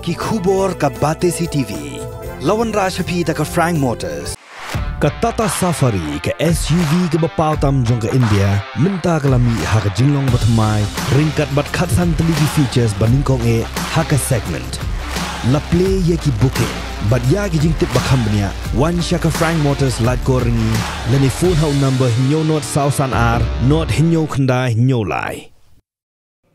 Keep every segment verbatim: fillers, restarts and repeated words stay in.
Ki khubor ka Batesi T V. La wanrah sha phi da ka Frank Motors. Ka Tata Safari, ka S U V kaba paw tam jong ka India, mynta ka la mih ha ka jinglong bathymmai ryngkat bad khatsan tylli ki features ba nyngkong eh ha ka segment. La plie ïa ki booking bad ïa ki jingtip ba kham bniah, wan sha ka Frank Motors Laitkor Ryngi, lane phone ha u number hynñiew nod saw san ar nod hynñiew khyndai hynñiew lai.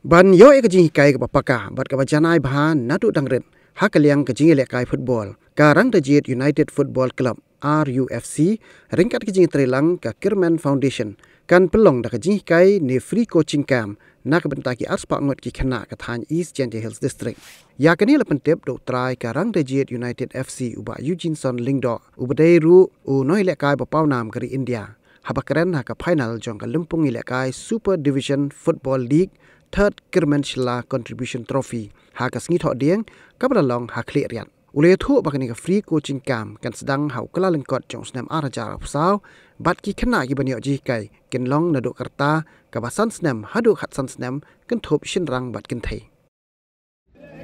Ban ïoh ïa ka jinghikai kaba paka bad kaba janai bha naduh dang rit ha ka liang ka jingïalehkai football, ka Rangdajied United Football Club, R U F C, ryngkat ka jingtreilang ka Kyrmen Foundation, kan pynlong da ka jinghikai ne free coaching camp na ka bynta ki arspah ngut ki khynnah ka thaiñ East Jaintia Hills District. Ïa kane la pyntip da u trai ka Rangdajied United F C, u Bah Eugeneson Lyngdoh, uba dei ruh u nongïalehkai ba paw nam ka ri India, haba kren ha ka final jong ka lympung ïalehkai Super Division Football League, Third Kyrmen Shylla Contribution Trophy, ha ka sngi Thohdieng kaba la long ha Khliehriat. U la ïathuh ba kane ka free coaching camp kan sdang ha u Kyllalyngkot jong u snem ar hajar arphew saw, bad ki khynnah kiban ïoh jinghikai kin long naduh ka rta kaba san snem haduh khatsan snem, kynthup shynrang bad kynthei.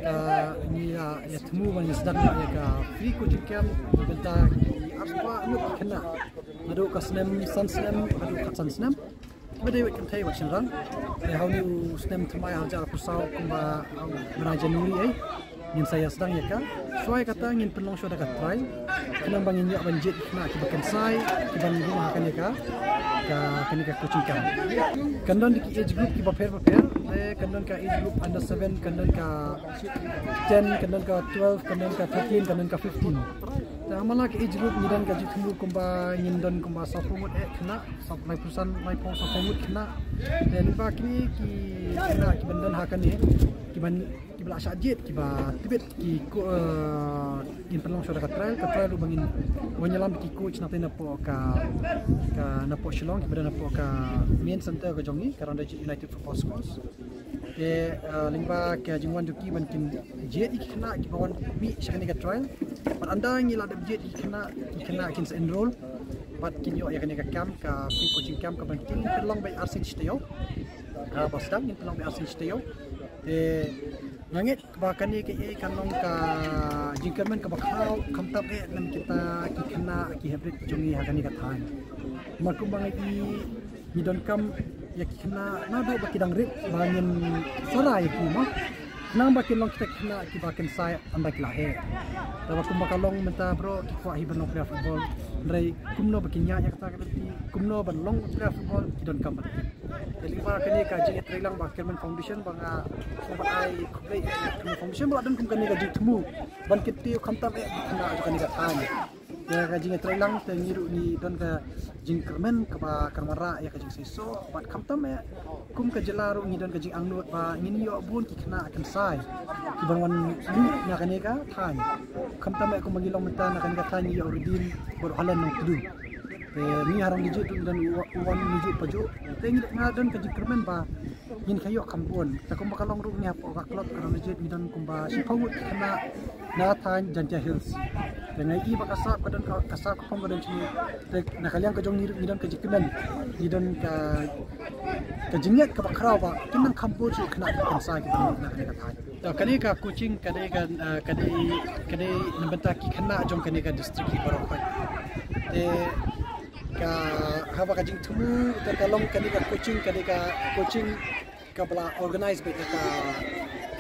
Ka ngi ïa, ïa thmu ban ïa sdang ïa ka free coaching camp na ka bynta ki arspah ngut ki khynnah, naduh ka snem san snem haduh khatsan snem, kiba dei wat kynthei wat shynrang. Te ha une u snem thymmai ha u hajar arphew saw kumba ha u bnai January ei, ngin sa ïa sdang ïa ka. Shuwa ïa kata ngin pynlong shuwa da ka trial, khnang ba ngin ïoh ban jied ki khynnah kiba kynsai kiban rung ha kane ka, ka, kane ka coaching camp. Kan don da ki age group kiba pher bapher, te kan don ka age group under seven, kan don ka ten, kan don ka twelve, kan don ka thirteen, kan don ka fifteen. Te ha man la ka age group ngi don ka jingthmu kumba ngin don kumba sawphew ngut eh khynnah, saw, laiphew san, laiphew, sawphew ngut khynnah. Te lyngba kine ki khynnah kiban don ha kane, kiban, kiba la shah jied, kiba tbit ki ko, eh, ngin pynlong shuwa da ka trial, ka trial ruh ba ngin wan ïalam ki coach nangtei napoh ka, ka napoh Shillong, kiba don napoh ka main centre ka jong ngi, ka Rangdajied United Football Schools. Te, eh, lyngba ka jingwan jong ki ban kin jied ïa ki khynnah kiba wan mih sha kane ka trial. Bad ynda ngi la dep jied ïa ki khynnah, ki khynnah kin sa enroll bad kin ïoh ïa kane ka camp, ka free coaching camp, kaban kin pynlong beit arsien shi taïew. Ah, ba sdang ngin pynlong beit arsien shi taïew. Te nga ngeit ba kane ka, eh, kan long ka jingkyrmen kaba khraw, khamtam eh na kita ki khynnah ki heprit jong ngi ha kane ka thaiñ. Namar kumba nga i ngi donkam ïa ki khynnah naduh ba ki dang rit ba ngin sara ïa ki mo. Khnang ba kin long kita ki khynnah kiba kynsai ynda ki la heh. Te ba kumba ka long mynta baroh ki kwah hi ban long player football. Hynrei kumno ba kin ïaid ïa kata ka lynti, kumno ban long player football, ki donkam ban. Te lyngba kane ka jingïatreilang ba Kyrmen Foundation ba nga sngewbha ai khublei ïa Kyrmen Foundation ba la don kum kane ka jingthmu ban kyntiew khamtam eh ki khynnah jong kane ka thaiñ. Ïa ka jingïatreilang te ngi ruh ngi don ka jingkyrmen kaba kyrmen rah ïa ka jingseisoh bad khamtam eh kum ka jylla ruh ngi don ka jingangnud ba ngin ïoh bun ki khynnah kynsai kiban wan luh na kane ka thaiñ. Khamtam eh kumba ngi long mynta na kane ka thaiñ ngi ïoh u Ridin bad u Halen Nongtdu. Te ngi ha Rangdajied ruh ngi don u, u wan ujuh pajuh. Te ngi, nga don ka jingkyrmen ba ngin kha ïoh kham bun. Te kumba ka long ruh ngi hapoh ka club ka Rangdajied ngi don kumba shiphew ngut ki khynnah na thaiñ Jaintia Hills. Te nga i ba ka sap ka don ka, ka sap ka phong ka don shini. Te na ka liang ka jong ngi ruh ngi don ka jingkmen, ngi don ka, ka jingngeit kaba khraw ba kin nang kham bun shuh khynnah ki kynsai kiba na kane ka thaiñ. To kane ka coaching ka dei ka, eh, ka dei, ka dei na bynta ki khynnah jong kane ka district hi baroh khoit. Te ka haba ka jingthmu te ka long kane ka coaching, ka dei ka coaching kaba la organize beit da ka,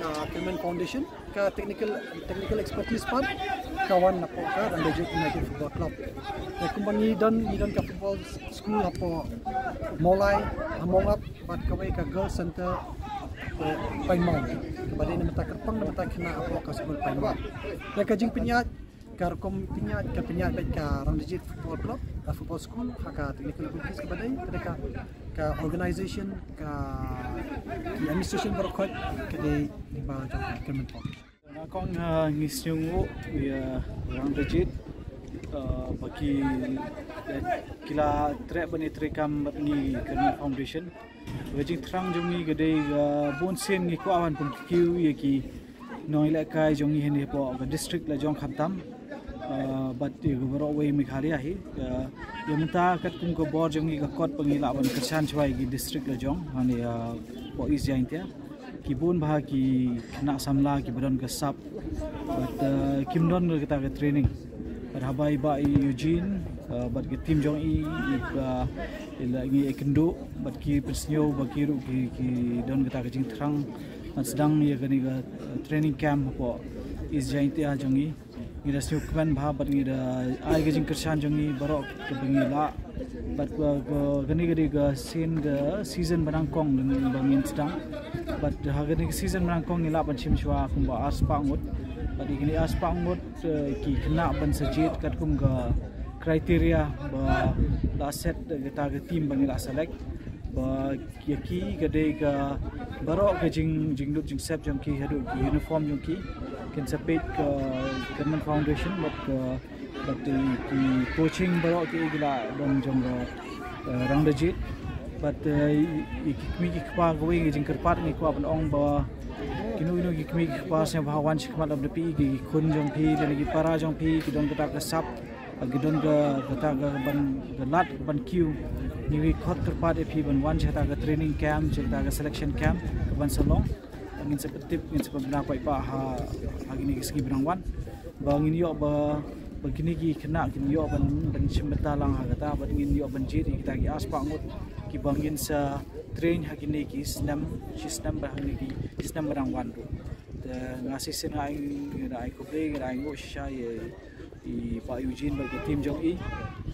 ka Kyrmen Foundation, ka technical, technical expertise part ka wan napoh ka Rangdajied United Football Club. Te kumba ngi don, ngi don ka football school hapoh Mawlai, ha Mawngap, bad kawei ka girls center, eh, Paimawng. Kaba dei na bynta kyrpang na bynta khynnah hapoh ka school Paimawng. Te ka jingpynïaid, ka rukom pynïaid, ka pynïaid beit ka Rangdajied Football Club, ka football school, ha ka technical abilities kaba dei, ka dei ka, ka organization, ka, ki administration baroh khoit, ka dei lyngba jong ka Kyrmen Foundation. Nga kong, ah, ngi sngewnguh ïa Rangdajied, ah, ba ki, eh, ki la treh ban ïatreikam bad ngi Kyrmen Foundation. Ka jingthrang jong ngi ka dei, ah, bun sien ngi kwah ban pynkiew ïa ki nongïalehkai jong ngi hangne hapoh ka district la jong khamtam, ah, bad ïa ka baroh wei Meghalaya hi, ah, ïa mynta katkum ka bor jong ngi ka kot ba ngi lah ban kyrshan shuwa ïa ki district la jong hangne, ah, hapoh East Jaintia. Ki bun bha ki khynnah samla kiba don ka sap bad, eh, kim don kata ka training. Bad haba i Bah Eugene, eh, bad ka team jong i, i ba, i la ngi ïakynduh bad ki pynsngew ba ki ruh ki, ki don kata ka jingthrang ban sdang ïa kane ka, eh, training camp hapoh East Jaintia jong i. Ngi da sngewkmen bha bad ngi da ai ka jingkyrshan jong ngi baroh kaba ngi lah. Bad ka, ka, kane ka dei ka sien ka season ba nyngkong ba ngin sdang. Bad ha kane ka season ba nyngkong ngi lah ban shim shuwa kumba arspah ngut. Bad ïa kine arspah ngut, eh, ki khynnah ban sa jied katkum ka criteria ba la set, eh, kata ka team ba ngi la select. Ba ïa ki ka dei ka baroh ka jing, jinglut jingsep jong ki haduh ki uniform jong ki. Kin sa peit ka Government Foundation bad ka, bad ki, ki coaching baroh ki, ki la don jong ka, eh, Rangdajied. Bad, eh, i, i ki kmie ki kpa kawei ka jingkyrpad ngi kwah ban ong ba kino kino ki kmie ki kpa sngewbha wan shakhmat, lada phi i ki khun jong phi lane ki para jong phi ki don kata ka sap, ki don ka, kata ka ban, ka lad ban kiew. Ngi, ngi khot kyrpad ïa phi ban wan sha kata ka training camp, sha kata ka selection camp kaban sa long. Ngin sa pyntip, ngin sa pynbna paidbah ha, ha kine ki sngi ba dang wan. Ba ngin ïoh ba, ba kine ki khynnah kin ïoh ban, ban shim bynta lang ha kata, bad ngin ïoh ban jied ïa kita ki arspah ngut kiba ngin sa train ha kine ki snem, shi snem bad ha kine ki snem ba dang wan ruh. Te nga shisien nga ai, nga ai khublei, nga ai nguh shisha ïa i Bah Eugene bad ka team jong i.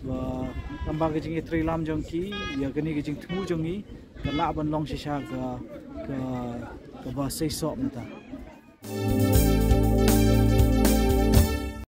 Ba tang ba ka jingïatreilang jong ki ïa kane ka jingthmu jong i ka lah ban long shisha ka, ka, kaba seisoh mynta.